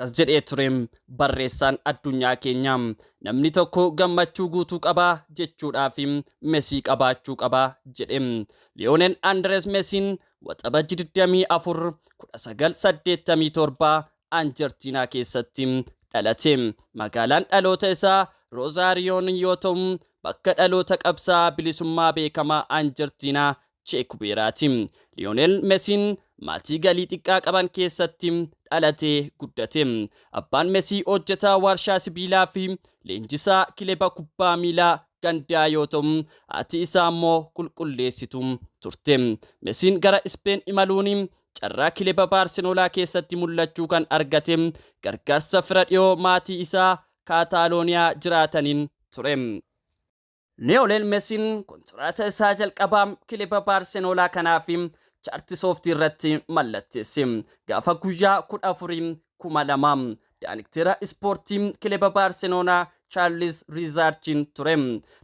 Akkas jedhee ture barreessaan addunyaa keenyaa: "Namni tokko gammachuu guutuu qabaa jechuudhaaf Mesii qabaachuu qabaa" jedhe. Liyoonel Andres Mesiin Waxabajji 24 1987 Arjentiinaa keessatti dhalate. Magaalaan dhaloota isaa Roozaariyoon yoo ta'u, bakka dhaloota qabsaa bilisummaa beekamaa Arjentiinaa Chee Guveeraati. Liyoonel Mesiin maatii galii xiqqaa qaban keessatti dhalatee guddate. Abbaan Mesii hojjetaa warshaa sibiilaa fi leenjisaa kileba kubbaa miilaa gandaa yoo ta'u, haati isaa immoo qulqulleessituu turte. Mesiin gara Ispeen imaluun carraa kileba Baarseloonaa keessatti mul'achuu kan argate gargaarsa fira dhiyoo maatii isaa Kaataalooniyaa jiraataniin ture. Liyoonel Mesiin kontiraata isaa jalqabaa kileba Baarseloonaa kanaaf chaarti sooftii irratti mallatteesse. Gaafa guyyaa 14/2000 daaniktera ispoortii kileba Baarseloonaa Chaarlis Riizaarchiin ture.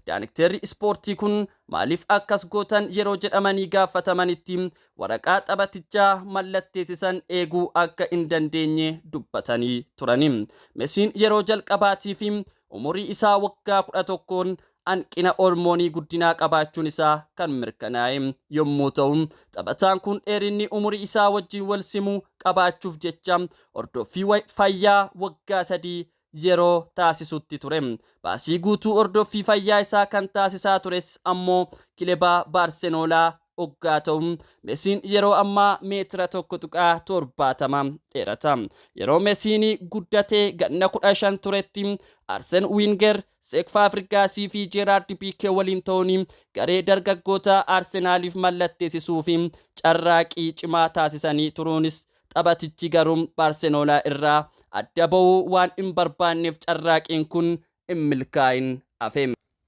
Daanikterri ispoortii kun maaliif akkas gootan yeroo jedhamanii gaafatamanitti, waraqaa taphatichaa mallatteessisan eeguu akka hin dandeenye dubbatanii turani. Mesiin yeroo jalqabaatii fi umurii isaa waggaa 11n hanqina hormoonii guddinaa qabaachuun isaa kan mirkanaa'e yommuu ta'u, taphataan kun dheerinni umurii isaa wajjin wal simu qabaachuuf jecha hordoffii fayyaa waggaa 3 yeroo taasisutti ture. Baasii guutuu hordoffii fayyaa isaa kan taasisaa tures ammoo kileba Baarseloonaa hoggaa ta'u, Mesiin yeroo ammaa meetira 1.70 dheerata. Yeroo Mesiin guddatee ganna 15 turetti Arsen Winger, Seek Faabrigaasii fi Jeeraard Piikee waliin ta'uun garee dargaggoota Arsenaaliif mallatteessisuu fi carraaqii cimaa taasisanii turuunis, taphatichi garuu Baarseloonaa irraa adda ba'uu waan hin barbaanneef carraaqiin kun hin milkaa'in hafe.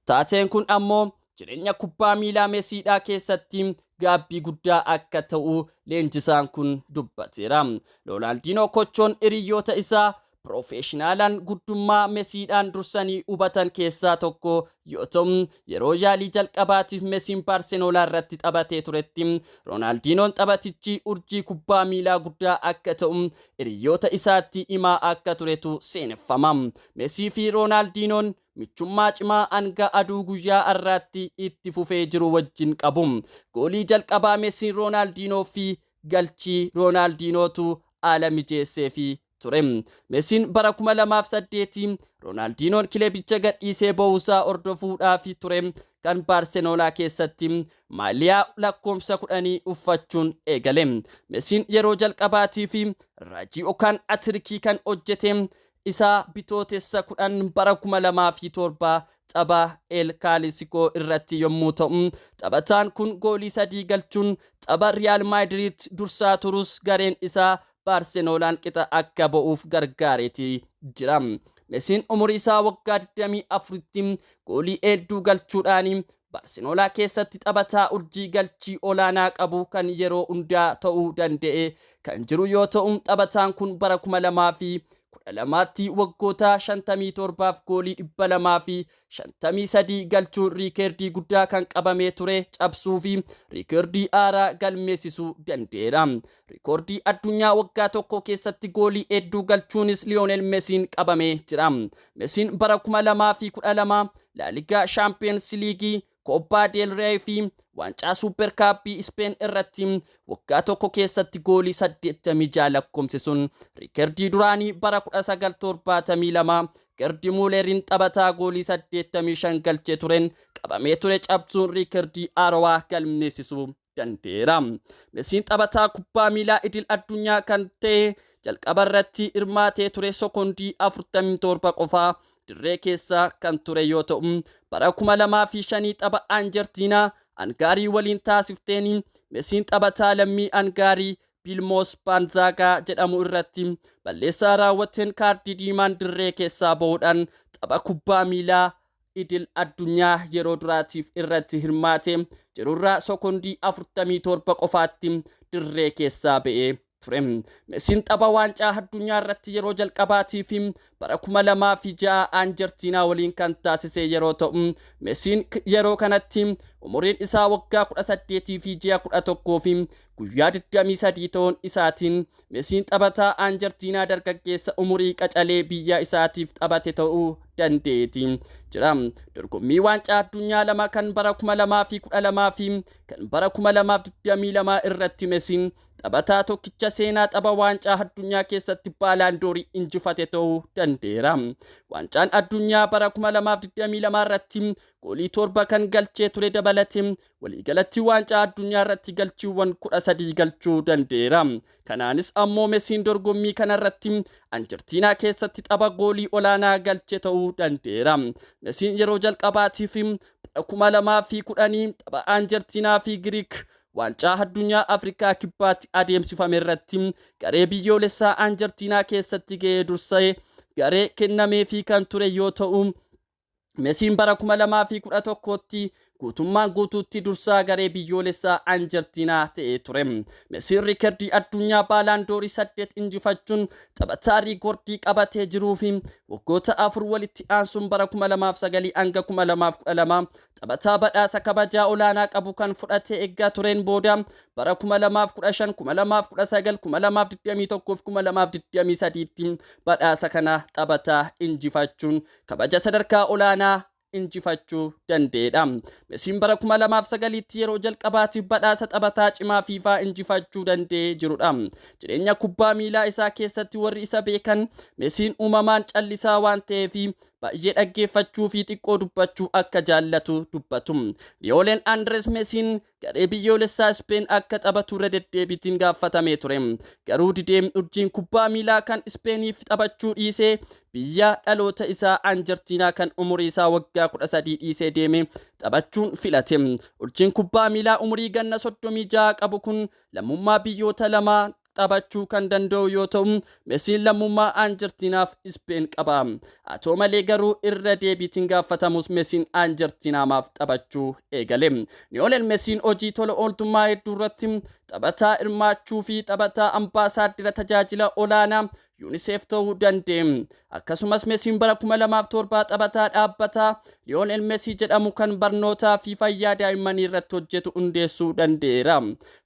Taateen kun ammoo jireenya kubbaa miilaa Mesiidhaa keessatti gaabbii guddaa akka ta'u leenjisaan kun dubbateera. Roonaaldinoo Kochoon hiriyoota isaa piroofeeshinaalaan guddummaa Mesiidhaan dursanii hubatan keessaa tokko yoo ta'u, yeroo yaalii jalqabaatiif Mesiin Baarseloonaa irratti taphatee turetti Roonaaldinoon taphatichi urjii kubbaa miilaa guddaa akka ta'u hiriyoota isaatti himaa akka turetu seeneffama. Mesii fi Roonaaldinoon michummaa cimaa hanga aduu guyyaa har'aatti itti fufee jiru wajjin qabu. Goolii jalqabaa Mesiin Roonaaldinoo fi galchii Roonaaldinootu haala mijeessee fi ture. Mesiin bara 2008 Roonaaldinoon kilebicha gadhiisee ba'uusaa hordofuudhaaf ture kan Baarseloonaa keessatti maaliyaa lakkoomsa 10 uffachuun eegale. Mesiin yeroo jalqabaatii fi raajii yookaan atirikii kan hojjete isaa Bitootessa 10 bara 2007 tapha El Kaalisikoo irratti yommuu ta'u, taphataan kun goolii sadii galchuun tapha Riyaal Maadiriid dursaa turus gareen isaa Baarseloonaan qixa akka ba'uuf gargaareeti jira. Mesiin umurii isaa waggaa 24tti goolii hedduu galchuudhaan Baarseloonaa keessatti taphataa urjii galchii olaanaa qabu kan yeroo hundaa ta'uu danda'e kan jiru yoo ta'u, taphataan kun bara 2012tti waggoota 57f goolii 253 galchuun riikeerdii guddaa kan qabamee ture cabsuu fi riikeerdii haaraa galmeessisuu danda'eera. Riikoordii addunyaa waggaa tokko keessatti goolii hedduu galchuunis Liyoonel Mesiin qabamee jira. Mesiin bara 2012 Laaligaa, Shaampiyoons Liigii, Kooppaa Del Rey fi waancaa Suuper Kaappii Ispeen irratti waggaa tokko keessatti goolii 86 lakkoomsisuun riikardii duraanii bara 1972 Gerdi Muuleriin taphataa goolii 85 galchee tureen qabamee ture cabsuun riikardii haarawaa galmeessisuu danda'eera. Mesiin taphataa kubbaa miilaa idil addunyaa kan ta'e jalqaba irratti hirmaatee ture sekoondii 47 qofaa dirree keessa kan ture yoo ta'u, bara 2005 tapha Arjentiinaa Hangaarii waliin taasifteen Mesiin taphataa lammii Hangaarii Bilmoos Baanzaagaa jedhamu irratti balleessaa raawwateen kaardii diimaan dirree keessaa ba'uudhaan tapha kubbaa miilaa idil addunyaa yeroo duraatiif irratti hirmaate jirurraa sekoondii 47 qofaatti dirree keessaa ba'ee ture. Messiin tapha waancaa addunyaa irratti yeroo jalqabaatii fi bara 2006 Arjentiinaa waliin kan taasise yeroo ta'u, Messiin yeroo kanatti umuriin isaa waggaa 18 fi ji'a 11 fi guyyaa 23 ta'uun isaatiin Messiin taphataa Arjentiinaa dargaggeessa umurii qacalee biyya isaatiif taphate ta'uu dandeeti jira. Dorgommii waancaa addunyaa lama kan bara 2012 fi kan bara 2022 irratti Messiin taphataa tokkicha seenaa tapha waancaa addunyaa keessatti baalaandoorii injifate ta'uu danda'eera. Waancaan addunyaa bara 2022 irratti goolii 7 kan galchee ture dabalatee waliigalatti waancaa addunyaa irratti galchiiwwan 13 galchuu danda'eera. Kanaanis ammoo Messiin dorgommii kanarratti Arjentiinaa keessatti tapha goolii olaanaa galche ta'uu danda'eera. Messiin yeroo jalqabaatiif bara 2010 tapha Arjentiinaa fi Giriik waancaa addunyaa Afrikaa Kibbaatti adeemsifame irratti garee biyyoolessaa Arjentiinaa keessatti ga'ee dursee garee kennameefii kan ture yoo ta'u, Messiin bara 2011tti guutummaan guutuutti dursaa garee biyyoolessaa Arjentiinaa ta'ee ture. Messiin riikardii addunyaa baalaandoorii 8 injifachuun taphataa riikordii qabatee jiruu fi waggoota 4 walitti aansuun bara 2009 hanga 2012 taphataa badhaasa kabajaa olaanaa qabu kan fudhatee eeggaa tureen booda bara 2015, 2019, 2021 fi 2023tti badhaasa kana taphataa injifachuun kabaja sadarkaa olaanaa injifachuu danda'edha. Messiin bara 2009tti yeroo jalqabaatiif badhaasa taphataa cimaa FIFA injifachuu danda'ee jirudha. Jireenya kubbaa miilaa isaa keessatti warri isa beekan Messiin uumamaan callisaa waan ta'eef baay'ee dhaggeeffachuu fi xiqqoo dubbachuu akka jaallatu dubbatu. Liyoonel Andres Messiin garee biyyoolessaa Ispeen akka taphatu irra deddeebiitiin gaafatamee ture. Garuu didee urjiin kubbaa miilaa kan Ispeeniif taphachuu dhiisee biyya dhaloota isaa Arjentiinaa kan umurii isaa waggaa 13 dhiisee deeme taphachuun filate. Urjiin kubbaa miilaa umurii ganna 36 qabu kun lammummaa biyyoota lamaa taphachuu kan danda'u yoo ta'u, Messiin lammummaa Arjentiinaaf Ispeen qaba. Haa ta'u malee garuu irra deebiitiin gaafatamus Messiin Arjentiinaamaaf taphachuu eegale. Liyoonel Messiin hojii tola ooltummaa hedduu irratti taphataa hirmaachuu fi taphataa ambaasaaddira tajaajila olaanaa UNICEF ta'uu danda'e. Akkasumas Messiin bara 2007 taphataa dhaabbataa Liyoonel Messi jedhamu kan barnootaa fi fayyaa daa'immanii irratti hojjetu hundeessuu danda'eera.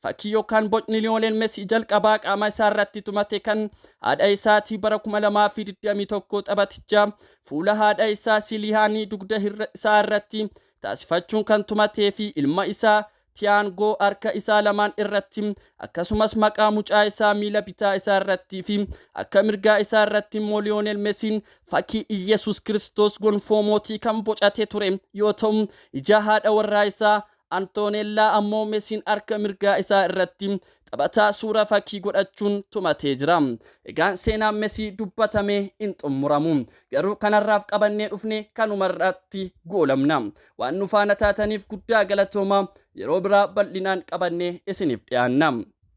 Fakkii yookaan bocni Liyoonel Messi jalqabaa qaama isaa irratti tumate kan haadha isaatii bara 2021 taphaticha fuula haadha isaa Silihaanii dugda isaa irratti taasifachuun kan tumatee fi ilma isaa Tiyaangoo harka isaa lamaan irratti, akkasumas maqaa mucaa isaa miila bitaa isaa irratti fi akka mirgaa isaa irratti immoo Liyoonel Messiin fakkii Iyyasuus Kiristoos gonfoo mootii kan bocate ture yoo ta'u, ija haadha warraa isaa Antoonellaa ammoo Messiin harka mirgaa isaa irratti taphataa suura fakkii godhachuun tumatee jira. Egaan seenaan Mesii dubbatamee hin xumuramu. Garuu kanarraaf qabannee dhufne kanumarratti goolamna. Waan nu faana taataniif guddaa galatooma. Yeroo biraa bal'inaan qabannee isiniif dhiyaanna.